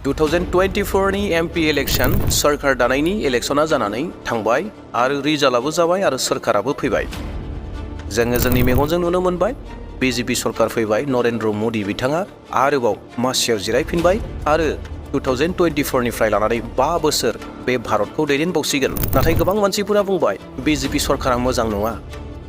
2024 नि MP election सरकार दानायनि इलेक्शना जानानै थांबाय आरो रिजाल्टआबो जाबाय आरो सरकाराबो फैबाय। जोङो जोंनि मेगनजों नुनो मोनबाय BJP सरकार फैबाय नरेन्द्र मोदी बिथाङा आरोबाव मासियाव जिरायफिनबाय आरो 2024 निफ्राय लानानै 5 बोसोर बे भारतखौ दैदेनबावसिगोन। नाथाय गोबां मानसिफोरा बुंबाय BJP सरकारा मोजां नङा।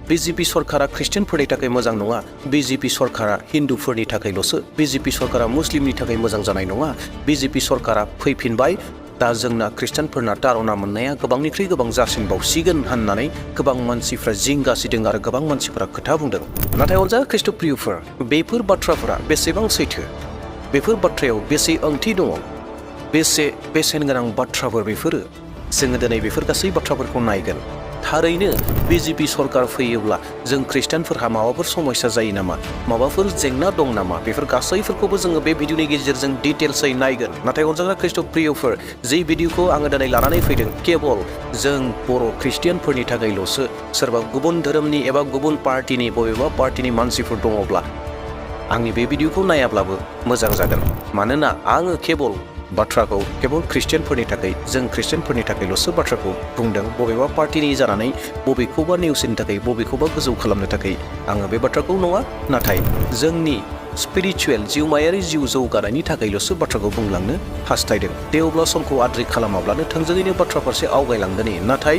BJP सरकारा ख्रिस्टियानफोरनि थाखाय मोजां नङा। BJP सरकारा हिन्दुफोरनि थाखायल'सो। BJP सरकारा मुस्लिमनि थाखाय मोजां जानाय नङा। BJP सरकारा फैफिनबाय दा जोंना ख्रिस्टियानफोरना दारना मोननाया गोबांनिख्रुइ गोबां जासिनबावसिगोन होननानै गोबां मानसिफ्रा जिंगासिदों आरो गोबां मानसिफोरा खोथा बुंदों। नाथाय अनजाथाव ख्रिस्ट'प्रियफोर बेफोर बाथ्राफोरा बेसेबां सैथो? बेफोर बाथ्रायाव बेसे ओंथि दङ? बेसे बेसेन गोनां बाथ्राफोर बेफोरो? जोङो दिनै बेफोर गासै बाथ्राफोरखौ नायगोन। थारैनो BJP सरकार फैयोब्ला जों ख्रिस्टियानफोरहा माबाफोर समस्या जायो नामा? माबाफोर जेंना दं नामा? बेफोर गासैफोरखौबो जोङो बे भिडिअनि गेजेरजों डिटेल्सै नायगोन। नाथाय अनजाथाव ख्रिस्ट'प्रियफोर जि भिडिअखौ आङो दिनै लानानै फैदों केवल जों बर' ख्रिस्टियानफोरनि थाखायल'सो। सोरबा गुबुन धोरोमनि एबा गुबुन पार्टिनि बबेबा पार्टिनि मानसिफोर दङब्ला आंनि बे भिडिअखौ नायाब्लाबो मोजां जागोन। मानोना आङो बाथ्राखौ केवल ख्रिस्टियानफोरनि थाखाय जों ख्रिस्टियानफोरनि थाखायल'सो बाथ्राखौ बुंदों। बबेबा पार्टिनि जानानै बबेखौबा नेवसिनो थाखाय बबेखौबा गोजौ खालामनो थाखाय आङो बे बाथ्राखौ नङा। नाथाय जोंनि स्पिरिचुवेल जिउमायारि जिउ जौगानायनि थाखायल'सो बाथ्राखौ बुंलांनो हास्थायदों। दे अब्ला समखौ आद्रि खालामाब्लानो थोंजोङैनो बाथ्रा फारसे आवगायलांगोन। नाथाय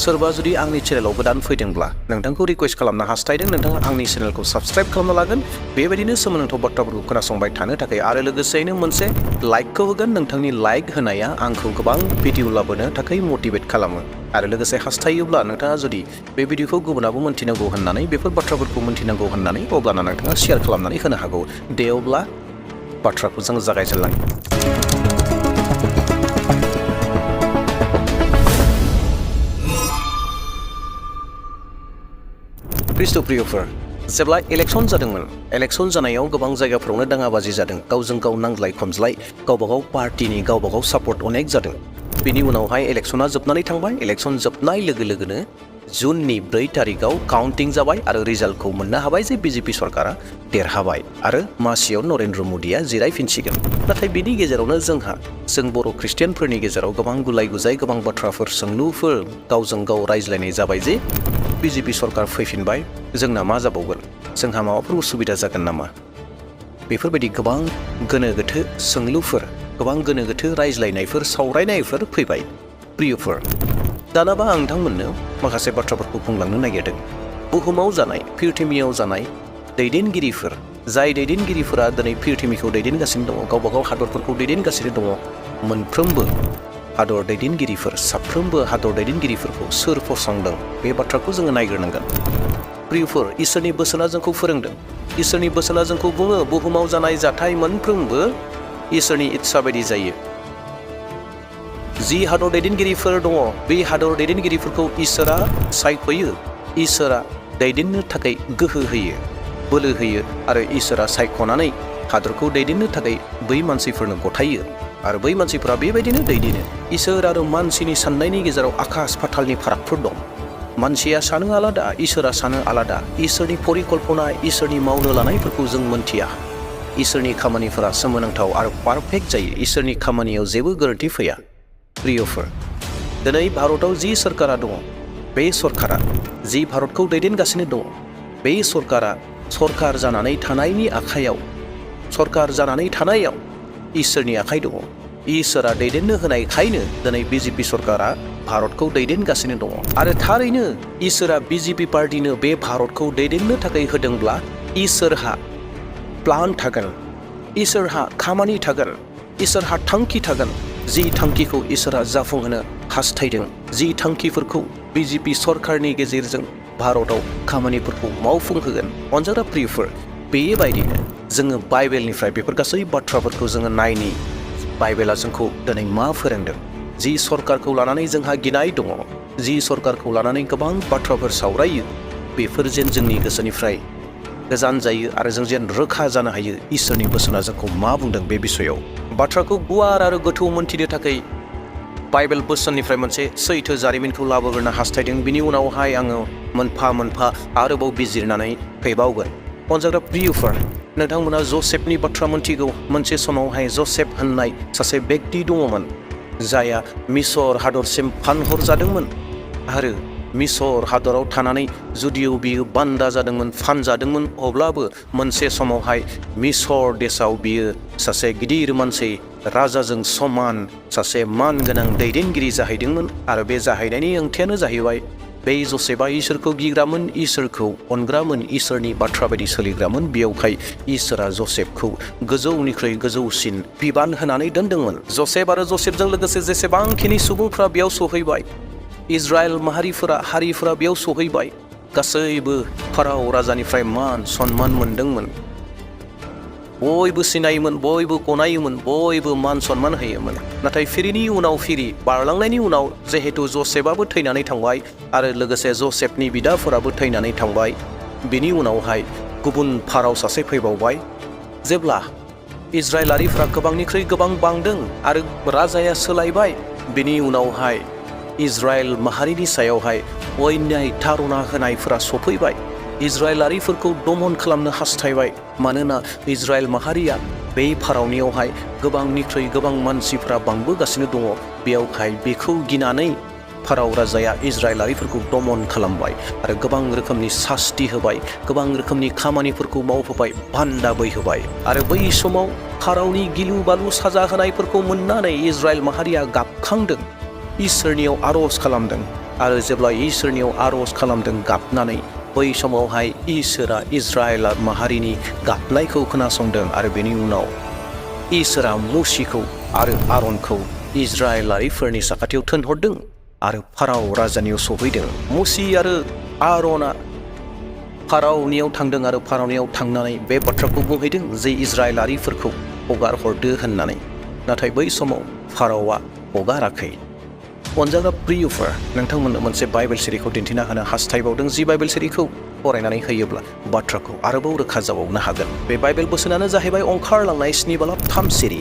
सोरबा जुदि आंनि चेनेलाव गोदान फैदोंब्ला नोंथांखौ रिक्वेस्ट खालामनो हास्थायदों नोंथाङा आंनि चेनेलखौ साबस्क्राइब खालामना लागोन। बेबायदिनो सोमोनांथाव बाथ्राफोरखौ खोनासंबाय थानो थाखाय आरो लोगोसेयैनो मोनसे लाइकखौ होगोन। नोंथांनि लाइक होनाया आंखौ गोबां भिडिअ लाबोनो थाखाय मटिभेट खालामो। आरो लोगोसे हास्थायोब्ला नोंथाङा जुदि बे भिडिअखौ गुबुनाबो मोन्थिनांगौ होननानै बेफोर बाथ्राफोरखौ मोन्थिनांगौ होननानै अब्लाना नोंथाङा शेयार खालामनानै होनो हागौ। दे अब्ला बाथ्राखौ जों जागायजेनलाङो। ख्रिस्ट'प्रियफोर जेब्ला इलेक्शन जादोंमोन इलेक्शन जानायाव गोबां जायगाफोरावनो दाङाबाजि जादों। गावजों गाव नांज्लाय खमज्लाय गावबागाव पार्टिनि गावबागाव सापर्ट अनेक जादों। बिनि उनावहाय इलेक्शना जोबनानै थांबाय। इलेक्शन जोबनाय लोगो लोगोनो जुननि 4 तारिखआव काउन्टिं जाबाय आरो रिजाल्टखौ मोननो हाबाय जे BJP सरकारा देरहाबाय आरो मासियाव नरेन्द्र मोदीया जिरायफिनसिगोन। नाथाय बिनि गेजेरावनो जों बर' ख्रिस्टियानफोरनि गेजेराव गोबां गुलाय गुजाय गोबां बाथ्राफोर सोंलुफोर गावजों गाव रायज्लायनाय जाबाय जे BJP सरकार फैफिनबाय जोंना मा जाबावगोन? जोंहा माबाफोर उसुबिदा जागोन नामा? बेफोरबायदि गोबां गोनो गोथो सोंलुफोर गोबां गोनो गोथो रायज्लायनायफोर सावरायनायफोर फैबाय। प्रियफोर दानाबा आं नोंथांमोननो माखासे बाथ्राफोरखौ बुंलांनो नागिरदों। बुहुमाव जानाय पृथिबियाव जानाय दैदेनगिरिफोर जाय दैदेनगिरिफोरा दिनै पृथिबिखौ दैदेनगासिनो दङ गावबागाव हादरफोरखौ दैदेनगासिनो दङ मोनफ्रोमबो हादर दैदेनगिरिफोर साफ्रोमबो हादर दैदेनगिरिफोरखौ सोर फसंदों बे बाथ्राखौ जोङो नायग्रोनांगोन। प्रियफोर इसोरनि बोसोना जोंखौ फोरोंदों। इसोरनि बोसोना जोंखौ बुङो बुहुमाव जानाय जाथाय मोनफ्रोमबो इसोरनि इत्सा बायदि जायो। जि हादर दैदेनगिरिफोर दङ बे हादर दैदेनगिरिफोरखौ इसोरा सायख'यो। इसोरा दैदेननो थाखाय गोहो होयो बोलो होयो आरो इसोरा सायख'नानै हादरखौ दैदेननो थाखाय बै मानसिफोरनो गथायो आरो बै मानसिफोरा बेबायदिनो दैदेनो। इसोर आरो मानसिनि साननायनि गेजेराव आकाश फातालनि फारागफोर दं। मानसिया सानो आलादा इसोरा सानो आलादा। इसोरनि परिकल्पना इसोरनि मावनो लानायफोरखौ जों मोनथिया। इसोरनि खामानिफोरा सोमोनांथाव आरो पारफेक्ट जायो। इसोरनि खामानियाव जेबो गोरोन्थि फैया। प्रियफोर दिनै भारताव जि सरकारा दङ बे सरकारा जि भारतखौ दैदेनगासिनो दङ बे सरकारा सरकार जानानै थानायनि आखायाव सरकार जानानै थानायाव इसोरनि आखाइ दङ। इसोरा दैदेननो होनायखायनो दिनै BJP सरकारा भारतखौ दैदेनगासिनो दङ आरो थारैनो इसोरा BJP पार्टिनो बे भारतखौ दैदेननो थाखाय होदोंब्ला इसोरहा प्लान थागोन। इसोरहा खामानि थागोन। इसोरहा थांखि थागोन। जि थांखिखौ इसोरा जाफुंहोनो हास्थायदों जि थांखिफोरखौ BJP सरकारनि गेजेरजों भारताव खामानिफोरखौ मावफुंहोगोन। अनजाग्रा प्रियफोर बेबायदिनो जोङो बाइबेलनिफ्राय बेफोर गासै बाथ्राफोरखौ जोङो नायनि बाइबेला जोंखौ दिनै मा फोरोंदों। जि सरकारखौ लानानै जोंहा गिनाय दङ जि सरकारखौ लानानै गोबां बाथ्राफोर सावरायो बेफोर जेन जोंनि गोसोनिफ्राय गोजान जायो आरो जों जेन रोखा जानो हायो इसोरनि बोसोना जोंखौ मा बुंदों बे बिसयाव। बाथ्राखौ गुवार आरो गोथौ मोनथिनो थाखाय बाइबेल बोसोननिफ्राय मोनसे सैथो जारिमिनखौ लाबोग्रोनो हास्थायदों। बिनि उनावहाय आङो मोनफा मोनफा आरोबाव बिजिरनानै फैबावगोन। अनजाग्रा प्रियफोर नोंथांमोना जसेफनि बाथ्रा मोनथिगौ मोनसे समावहाय जसेफ होननाय सासे बेक्ति दङमोन जाया मिसर हादरसिम फानहरजादोंमोन आरो मिसर हादराव थानानै जुदिও बियो बान्दा जादोंमोन फानजादोंमोन अब्लाबो मोनसे समावहाय मिसर देशआव बियो सासे गिदिर मानसि राजाजों समान सासे मानगोनां दैदेनगिरि जाहैदोंमोन आरो बे जाहैनायनि ओंथियानो जाहैबाय बे जसेफआ इसोरखौ गिग्रामोन इसोरखौ अनग्रामोन इसोरनि बाथ्रा बायदि सोलिग्रामोन बेयावहाय इसोरा जसेफखौ गोजौनिख्रुइ गोजौसिन बिबान होनानै दोनदोंमोन जसेफ आरो जसेफजों लोगोसे जेसेबांखिनि सुबुंफ्रा बेयाव सहैबाय इजराइल हारिफोरा बेयाव सहैबाय गासैबो फाराव राजानिफ्राय मान सन्मान मोनदोंमोन बयबो सिनायोमोन बयबो गनायोमोन बयबो मान सन्मान होयोमोन नाथाय फिरिनि उनाव फिरि बारलांनायनि उनाव जिहेतु जसेफआबो थैनानै थांबाय आरो लोगोसे जसेफनि बिदाफोराबो थैनानै थांबाय बिनि उनावहाय गुबुन फाराव सासे फैबावबाय जेब्ला इजराइलारिफ्रा गोबांनिख्रुइ गोबां बांदों आरो राजाया सोलायबाय बिनि उनावहाय इजराइल माहारिनि सायावहाय अयनाय धारना होनायफोरा सफैबाय इजराइलारिफोरखौ दमन खालामनो हास्थायबाय मानोना इजराइल माहारिया बे फारावनियावहाय गोबांनिख्रुइ गोबां मानसिफ्रा बांबोगासिनो दङ बेयावहाय बेखौ गिनानै फाराव राजाया इजराइलारिफोरखौ दमन खालामबाय आरो गोबां रोखोमनि सास्ति होबाय गोबां रोखोमनि खामानिफोरखौ मावहोबाय बान्दा बैहोबाय आरो बै समाव फारावनि गिलु बालु साजा होनायफोरखौ मोननानै इजराइल माहारिया गाबखांदों इसोरनियाव आर'ज खालामदों आरो जेब्ला इसोरनियाव आर'ज खालामदों गाबनानै बै समावहाय इसोरा इजराइल माहारिनि गाबनायखौ खोनासंदों आरो बेनि उनाव इसोरा मुसिखौ आरो आरनखौ इजराइलारिफोरनि साखाथियाव थिनहरदों आरो फाराव राजानियाव सफैदों मुसि आरो आरना फारावनियाव थांदों आरो फारावनियाव थांनानै बे बाथ्राखौ बुंहैदों जे इजराइलारिफोरखौ हगार हरदो होननानै नाथाय बै समाव फारावआ हगाराखै अनजाग्रा प्रियफोर नोंथांमोननो मोनसे बाइबेल सिरिखौ दिन्थिना होनो हास्थायबावदों जि बाइबेल सिरिखौ फरायनानै होयोब्ला बाथ्राखौ आरोबाव रोखा जाबावनो हागोन बे बाइबेल बोसोनानो जाहैबाय ओंखारलांनाय 7:3 सिरि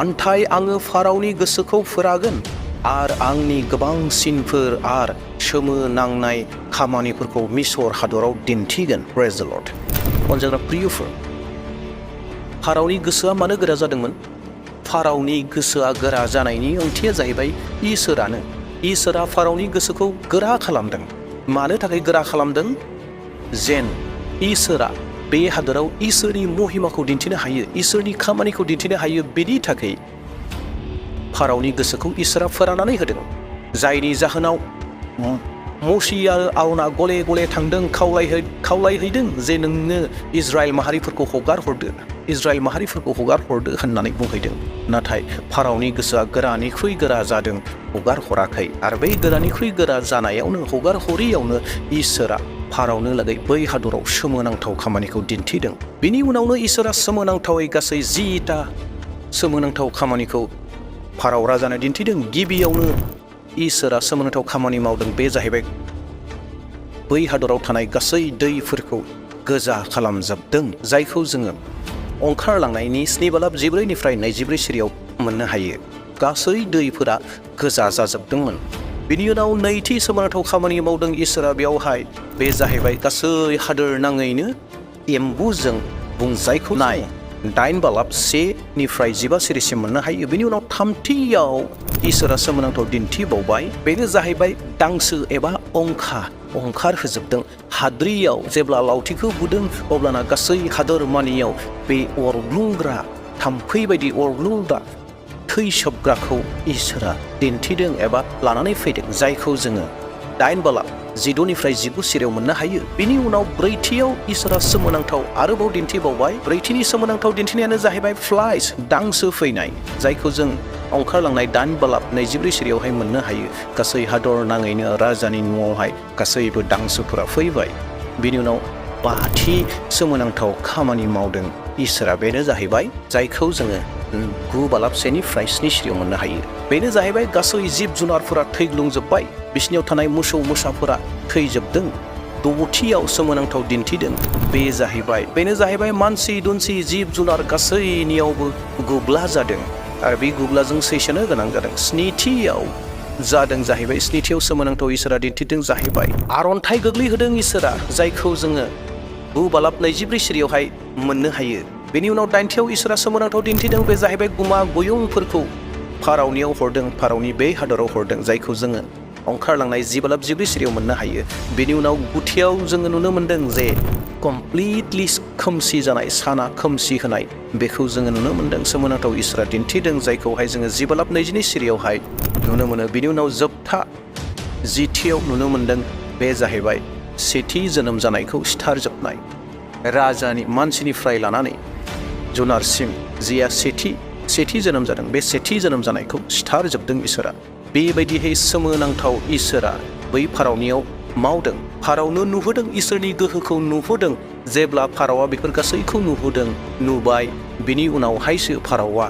अन्थाय आङो फारावनि गोसोखौ फोरागोन आर आंनि गोबांसिनफोर आर सोमोनांनाय खामानिफोरखौ मिसर हादराव दिन्थिगोन प्रेज द लर्ड अनजाग्रा प्रियफोर फारावनि गोसोआ मानो गोरा जादोंमोन फारावनि गोसोआ गोरा जानायनि ओंथिया जाहैबाय इसोरा फारावनि गोसोखौ गोरा खालामदों मानो थाखाय गोरा खालामदों जेन इसोरा बे हादराव इसोरनि महिमाखौ दिन्थिनो हायो इसोरनि खामानिखौ दिन्थिनो हायो बेनि थाखाय फारावनि गोसोखौ इसोरा फोरानानै होदों जायनि जाहोनाव मुसि आरो आरना गले गले थांदों खावलायहैदों जे नोंनो इजराइल माहारिफोरखौ हगार हरदो होननानै बुंहैदों नाथाय फारावनि गोसोआ गोरानिख्रुइ गोरा जादों हगार हराखै आरो बै गोरानिख्रुइ गोरा जानायावनो हगार हरियावनो इसोरा फारावनो लागै बै हादराव सोमोनांथाव खामानिखौ दिन्थिदों बिनि उनावनो इसोरा सोमोनांथावै गासै 10ता सोमोनांथाव खामानिखौ फाराव राजानो दिन्थिदों गिबियावनो इसोरा सोमोनांथाव खामानि मावदों बे जाहैबाय बै हादराव थानाय गासै दैफोरखौ गोजा खालामजोबदों जायखौ जोङो ओंखारलांनायनि 7:14 24 सिरियाव मोननो हायो गासै दैफोरा गोजा जाजोबदोंमोन बिनि उनाव नैथि सोमोनांथाव खामानि मावदों इसोरा बेयावहाय बे जाहैबाय गासै हादोर नाङैनो एम्बुजों बुंजायखौ नाय 8:1 15 सिरिसिम मोननो हायो बिनि उनाव थामथियाव इसोरा सोमोनांथाव दिन्थिबावबाय बेनो जाहैबाय दांसो एबा अंखार होजोबदों हाद्रियाव जेब्ला लावथिखौ बुदों अब्लाना गासै हादोर मानियाव बे अरग्लुंग्रा थाम्फै बायदि अरग्लुंग्रा थै सोबग्राखौ इसोरा दिन्थिदों एबा लानानै फैदों जायखौ जोङो 8:16 सिरियाव मोननो हायो बिनि उनाव ब्रैथियाव इसोरा सोमोनांथाव आरोबाव दिन्थिबावबाय ब्रैथिनि सोमोनांथाव दिन्थिनायानो जाहैबाय फ्लाइस दांसो फैनाय जायखौ जों ओंखारलांनाय 8:24 सिरियावहाय मोननो हायो गासै हादर नाङैनो राजानि न'आवहाय गासैबो दांसोफोरा फैबाय बिनि उनाव 5थि सोमोनांथाव खामानि मावदों इसोरा बेनो जाहैबाय जायखौ जोङो 9:1 सिरियाव मोननो हायो बेनो जाहैबाय गासै जिब जुनारफोरा थैग्लुंजोबबाय बिसिनियाव थानाय मोसौ मोसाफोरा थैजोबदों 6थियाव सोमोनांथाव दिन्थिदों बेनो जाहैबाय मानसि दुनसि जिब जुनार गासैनियावबो गुग्ला जादों आरो बे गुग्लाजों सैसोनो गोनां जादों 7थियाव जादों जाहैबाय 7थियाव सोमोनांथाव इसोरा दिन्थिदों जाहैबाय आरन्थाइ गोग्लैहोदों इसोरा जायखौ जोङो 9:24 सिरियावहाय मोननो हायो। बेनि उनाव 8थियाव इसोरा सोमोनांथाव दिन्थिदों, बे जाहैबाय गुमा गयुंफोरखौ फारावनियाव हरदों, फारावनि बे हादराव हरदों, जायखौ जोङो ओंखारलांनाय 10 सिरियाव मोननो हायो। बेनि उनाव 9थियाव जोङो नुनो मोनदों जे कमप्लिटलि खोमसि जानाय, साना खोमसि होनाय, बेखौ जोङो नुनो मोनदों। सोमोनांथाव इसोरा दिन्थिदों, जायखौहाय जोङो 20 सिरियावहाय नुनो मोनो। बेनि उनाव जोबथा 10थियाव नुनो मोनदों, बे जाहैबाय सेथि जोनोम जानायखौ सिथारजोबनाय, राजानि मानसिनिफ्राय लानानै जुनारसिम जिया सेथि जोनोम जादों, बे सेथि जोनोम जानायखौ सिथारजोबदों इसोरा। बेबायदिहै सोमोनांथाव इसोरा बै फारावनियाव मावदों। फारावनो नुहोदों, इसोरनि गोहोखौ नुहोदों। जेब्ला फारावा बेफोर गासैखौ नुबाय, बिनि उनावहायसो फारावा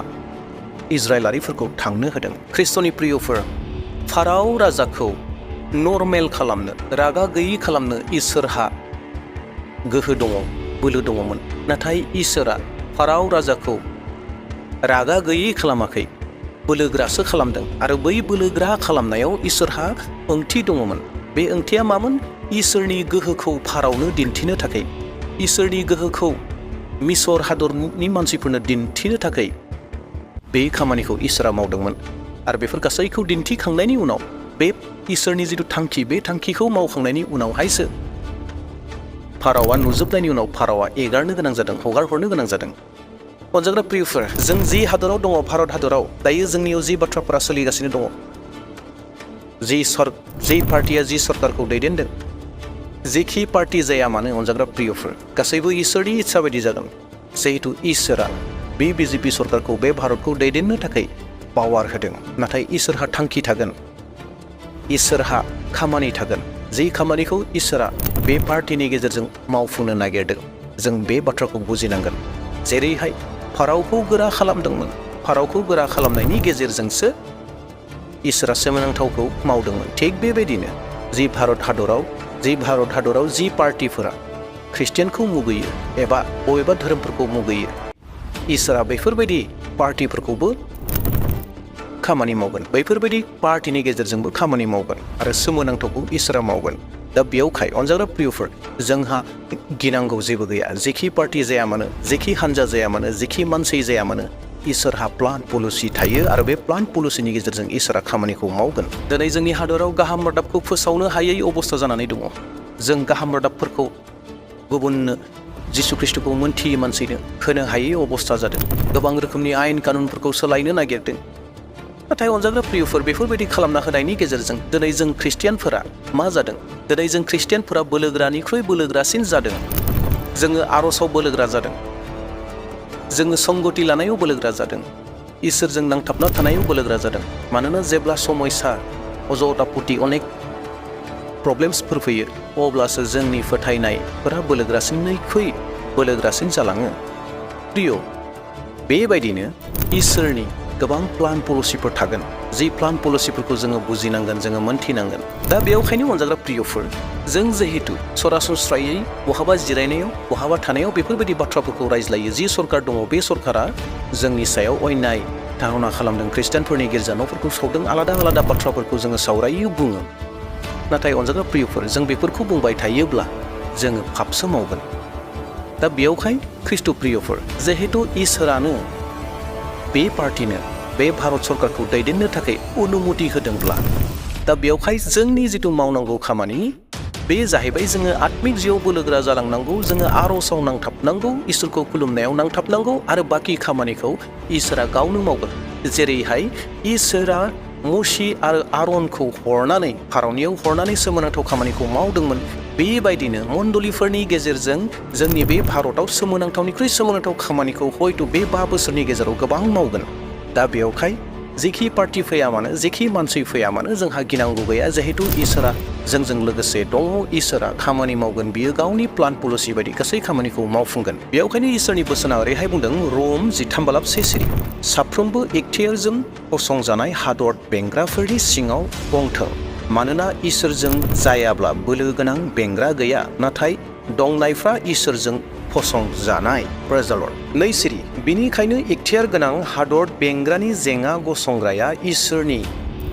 इजराइलारिफोरखौ थांनो होदों। ख्रिस्ट'नि प्रियफोर, फाराव राजाखौ नर्मेल खालामनो, रागा गैयि खालामनो इसोरहा गोहो दङ, बोलो दङमोन। नाथाय इसोरा फाराव राजाखौ रागा गैयि खालामाखै, बोलोग्रासो खालामदों। आरो बै बोलोग्रा खालामनायाव इसोरहा ओंथि दङमोन। बे ओंथिया मामोन? इसोरनि गोहोखौ फारावनो दिन्थिनो थाखाय, इसोरनि गोहोखौ मिसर हादरनि मानसिफोरनो दिन्थिनो थाखाय बे खामानिखौ इसोरा मावदोंमोन। आरो बेफोर गासैखौ दिन्थिखांनायनि उनाव, बे इसोरनि जिथु थांखि, बे थांखिखौ मावखांनायनि उनावहायसो फारावा नुजोबनायनि उनाव फारावा एगारनो गोनां जादों, हगार हरनो गोनां जादों। अनजाग्रा प्रियफोर, जों जि हादराव दङ, भारत हादराव, दायो जोंनियाव जि बाथ्राफोरा सोलिगासिनो दङ, जि पार्टिया जि सरकारखौ दैदेनदों, जेखि पार्टि जाया मानो अनजाग्रा प्रियफोर, गासैबो इसोरनि इच्छा बायदि जागोन। जिहेतु इसोरा बे BJP सरकारखौ, बे भारतखौ दैदेननो थाखाय पावार होदों। नाथाय इसोरहा थांखि थागोन, इसोरहा खामानि थागोन। जि खामानिखौ इसोरा बे पार्टिनि गेजेरजों मावफुंनो नागिरदों, जों बे बाथ्राखौ बुजिनांगोन। जेरैहाय फारावखौ गोरा खालामदोंमोन, फारावखौ गोरा खालामनायनि गेजेरजोंसो इसोरा सोमोनांथावखौ मावदोंमोन। थिग बेबायदिनो जि भारत हादराव जि पार्टिफोरा ख्रिस्टियानखौ मुगैयो एबा बबेबा धोरोमफोरखौ मुगैयो, इसोरा बेफोरबायदि पार्टिफोरखौबो खामानि मावगोन, बैफोरबायदि पार्टिनि गेजेरजोंबो खामानि मावगोन आरो सोमोनांथावखौ इसोरा मावगोन। दा बेयावखाय अनजाग्रा प्रियफोर, जोंहा गिनांगौ जेबो गैया। जेखि पार्टि जाया मानो, जेखि हान्जा जाया मानो, जेखि मानसि जाया मानो, इसोरहा प्लान पलिसि थायो आरो बे प्लान पलिसिनि गेजेरजों इसोरा खामानिखौ मावगोन। दिनै जोंनि हादराव गाहाम रादाबखौ फोसावनो हायै अबस्था जानानै दङ। जों गाहाम रादाबफोरखौ गुबुननो, जिसु ख्रिस्ट'खौ मोनथियै मानसिनो होनो हायै अबस्था जादों। गोबां रोखोमनि आयेन कानुनफोरखौ सोलायनो नागिरदों। नाथाय अनजाग्रा प्रियफोर, बेफोरबायदि खालामना होनायनि गेजेरजों दिनै जों ख्रिस्टियानफोरा मा जादों? दिनै जों ख्रिस्टियानफोरा बोलोग्रानिख्रुइ बोलोग्रासिन जादों। जोङो आर'जआव बोलोग्रा जादों, जोङो संगति लानायाव बोलोग्रा जादों, इसोरजों नांथाबना थानायाव बोलोग्रा जादों। मानोना जेब्ला समयसा, अजदापति, अनेक प्रब्लेम्सफोर फैयो, अब्लासो जोंनि फोथायनायफोरा बोलोग्रासिननिख्रुइ बोलोग्रासिन जालाङो। प्रिय, बेबायदिनो इसोरनि गोबां प्लान पलिसिफोर थागोन। जि प्लान पलिसिफोरखौ जोङो बुजिनांगोन, जोङो मोनथिनांगोन। दा बेयावखायनो अनजाग्रा प्रियफोर, जों जिहेतु सरासनस्रायै बहाबा जिरायनायाव, बहाबा थानायाव बेफोरबायदि बाथ्राफोरखौ रायज्लायो। जि सरकार दङ, बे सरकारा जोंनि सायाव अयनाय धारना खालामदों, ख्रिस्टियानफोरनि गिर्जा न'फोरखौ सावदों, आलादा आलादा बाथ्राफोरखौ जोङो सावरायो, बुङो। नाथाय अनजाग्रा प्रियफोर, जों बेफोरखौ बुंबाय थायोब्ला जोङो पापसो मावगोन। दा बेयावखाय ख्रिस्ट' प्रियफोर, जिहेतु इसोरानो बे पार्टिनो, बे भारत सरकारखौ दैदेननो थाखाय अनुमति होदोंब्ला, दा बेयावहाय जोंनि जिथु मावनांगौ खामानि, बे जाहैबाय जोङो आत्मिक जिउआव बोलोग्रा जालांनांगौ, जोङो आर'जआव नांथाबनांगौ, इसोरखौ खुलुमनायाव नांथाबनांगौ आरो बाखि खामानिखौ इसोरा गावनो मावगोन। जेरैहाय इसोरा मुसि आरो आरनखौ हरनानै, फारावनियाव हरनानै सोमोनांथाव खामानिखौ मावदोंमोन, बेबायदिनो मण्डलिफोरनि गेजेरजों जोंनि बे भारताव सोमोनांथावनिख्रुइ सोमोनांथाव खामानिखौ हयथ' बे 5 बोसोरनि गेजेराव गोबां मावगोन। दा बेयावखाय जेखि पार्टि फैया मानो, जेखि मानसि फैया मानो, जोंहा गिनांगौ गैया। जिहेतु इसोरा जोंजों लोगोसे दङ, इसोरा खामानि मावगोन, बियो गावनि प्लान पलिसि बायदि गासै खामानिखौ मावफुंगोन। बेयावखायनो इसोरनि बोसोना ओरैहाय बुंदों, रम 13:1 साफ्रोमबो एखथियारजों फसंजानाय हादर बेंग्राफोरनि सिङाव गंथों, मानोना इसोरजों जायाब्ला बोलो गोनां बेंग्रा गैया, नाथाय दंनायफ्रा इसोरजों फसंजानाय। प्रेज द लर्ड। 2 बिनिखायनो एखथियार गोनां हादर बेंग्रानि जेङा गसंग्राया इसोरनि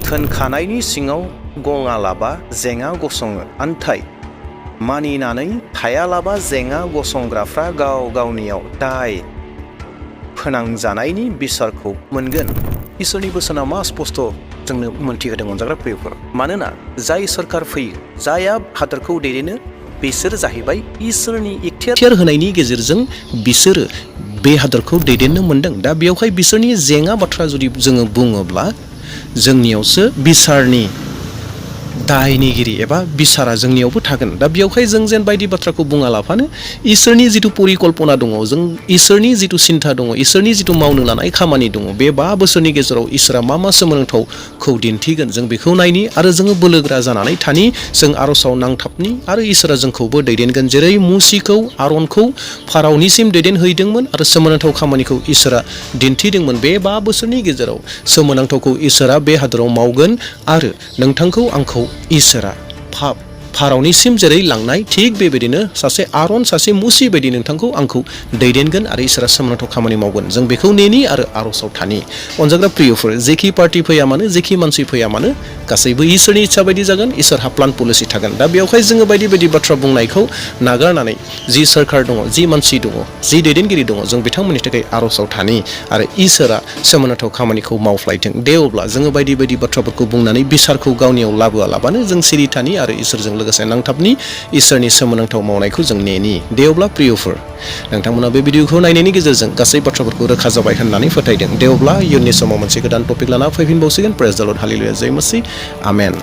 थोनखानायनि सिङाव गङालाबा जेङा गसङो, आन्थाय मानिनानै थायालाबा जेंना गसंग्राफ्रा गाव गावनियाव दाय फोनांजानायनि बिसारखौ मोनगोन। इसोरनि बोसोना मा स्पष्ट जोंनो मोन्थिहोदों अनजाग्रा प्रियफोर। मानोना जाय सोरखार फैयो, जायहा हादरखौ दैदेनो, बिसोर जाहैबाय इसोरनि इख्तियार होनायनि गेजेरजों बिसोरो बे हादरखौ दैदेननो मोनदों। दा बेयावहाय बिसोरनि जेंना बाथ्रा जुदि जोङो बुङोब्ला जोंनियावसो बिसारनि दायनिगिरि एबा बिसारा जोंनियावबो थागोन। दा बेयावहाय जों जेन बायदि बाथ्राखौ बुङालाफानो इसोरनि जिथु परिकल्पना दङ, जों इसोरनि जिथु सिन्था दङ, इसोरनि जिथु मावनो लानाय खामानि दङ, बे 5 बोसोरनि गेजेराव इसोरा मा मा सोमोनांथावखौ दिन्थिगोन जों बेखौ नायनि आरो जोङो बोलोग्रा जानानै थानि, जों आर'जआव नांथाबनि आरो इसोरा जोंखौबो दैदेनगोन। जेरै मुसिखौ आरनखौ फारावनिसिम दैदेनहैदोंमोन आरो सोमोनांथाव खामानिखौ इसोरा दिन्थिदोंमोन। बे 5 बोसोरनि गेजेराव सोमोनांथावखौ इसोरा बे हादराव मावगोन आरो नोंथांखौ आंखौ इसोरा फारावनिसिम जेरै लांनाय थिग बेबायदिनो सासे आरन सासे मुसि बायदि नोंथांखौ आंखौ दैदेनगोन आरो इसोरा सोमोनांथाव खामानि मावगोन। जों बेखौ नेनि आरो आर'जआव थानि। अनजाग्रा प्रियफोर, जेखि पार्टि फैया मानो, जेखि मानसि फैया मानो, गासैबो इसोरनि इच्छा बायदि जागोन, इसोरहा प्लान पलिसि थागोन। दा बेवहाय जोङो बायदि बायदि बाथ्रा बुंनायखौ नागारनानै जि सोरखार दङ, जि मानसि दङ, जि दैदेनगिरि दङ, जों बिथांमोननि थाखाय आर'जआव थानि आरो इसोरा सोमोनांथाव खामानिखौ मावफ्लायथों। दे अब्ला जोङो बायदि बायदि बाथ्राफोरखौ बुंनानै बिसारखौ गावनियाव लाबोआलाबानो जों सिरि थानि आरो इसोरजों लोगोसे नांथाबनि, इसोरनि सोमोनांथाव मावनायखौ जों नेनि। दे अब्ला प्रियफोर, नोंथांमोना बे भिडिअखौ नायनायनि गेजेरजों गासै बाथ्राफोरखौ रोखा जाबाय होननानै फोथायदों। दे अब्ला इयुननि समाव मोनसे गोदान टपिक लाना फैफिनबावसिगोन। प्रेज द लर्ड, हालेलुया, जय मसीह, आमेन।